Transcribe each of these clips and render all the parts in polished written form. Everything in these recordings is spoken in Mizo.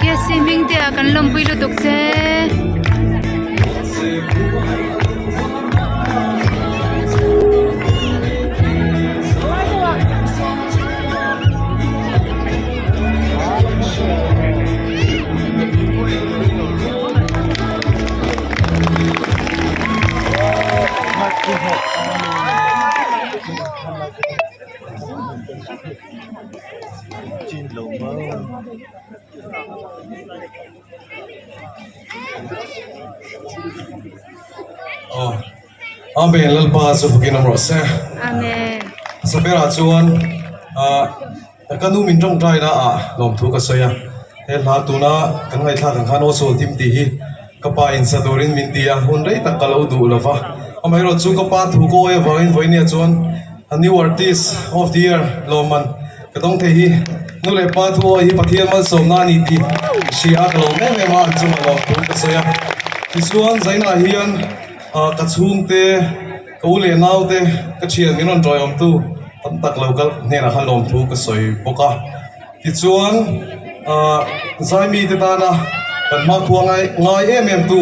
KC Hmingtea kan lawmpui lutuk che. Amen Lalpa chu fukin awm rawh se. Amen. Sabera chuan ka nu min tawngtai na ah lawmthu ka sawi a he hla tuna kan ngaihthlak ang khan aw sawl thim tih hi ka pa in sa turin min ti a hun rei tak ka lo duh lo va amaherawh chu ka pa thu ka awi avangin vawinia chuan a new artist of the year lawmman ka dawng thei hi nu leh pa thu awi hi Pathian malsawmna a ni tih hria ka lawm em em a an chungah lawmthu ka sawi a tichuan zainah hian ka chhungte Ka u leh naute ka thian min rawn tawiawmtu tam tak lo kal hnenah khan lawmthu ka sawi bawk a. Tichuan ahh Zaimi te tana kan hmakhua ngai ngai em em tu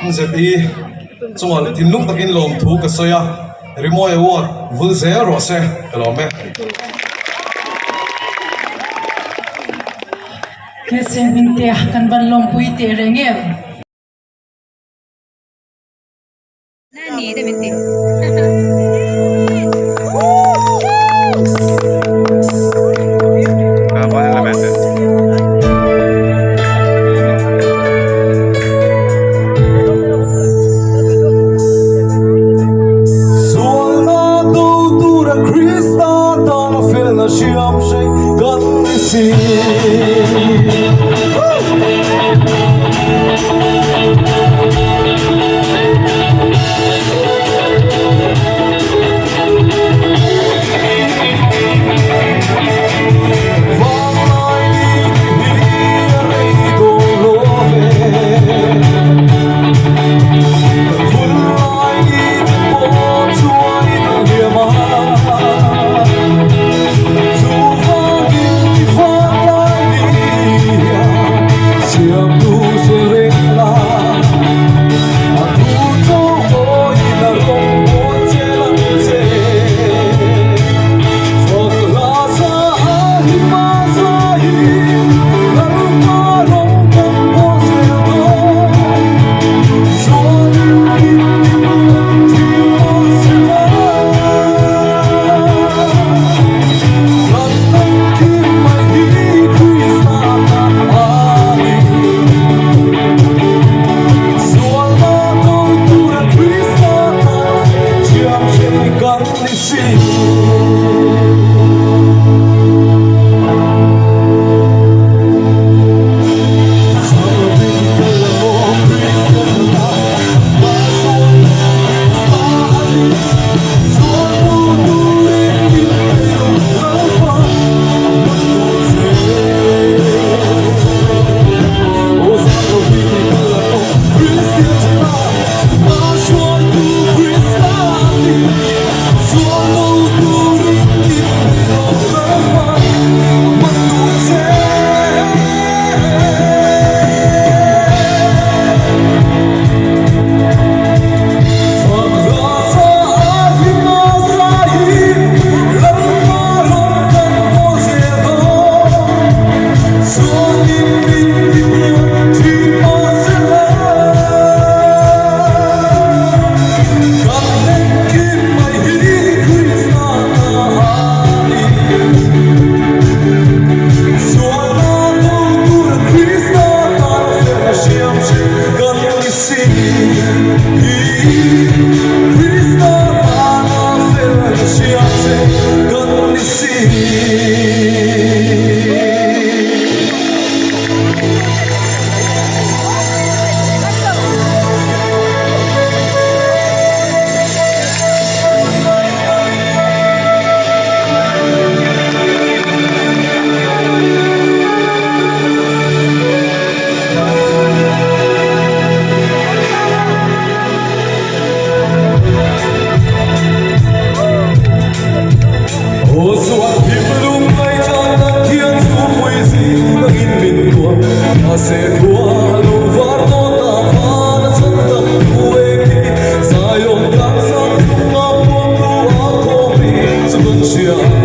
MZE chungah leh thinlung takin lawmthu ka sawi a, Rimawi Award vul zel rawh se ka lawm e. Hmeichhe hmingte kan van lawmpui teh reng em? Engin min tuam mahse khua a lo var dawn ta van a chhan dam thu eng hi Zion tlang sang chunga puang tu a khawm hi chu kan hria.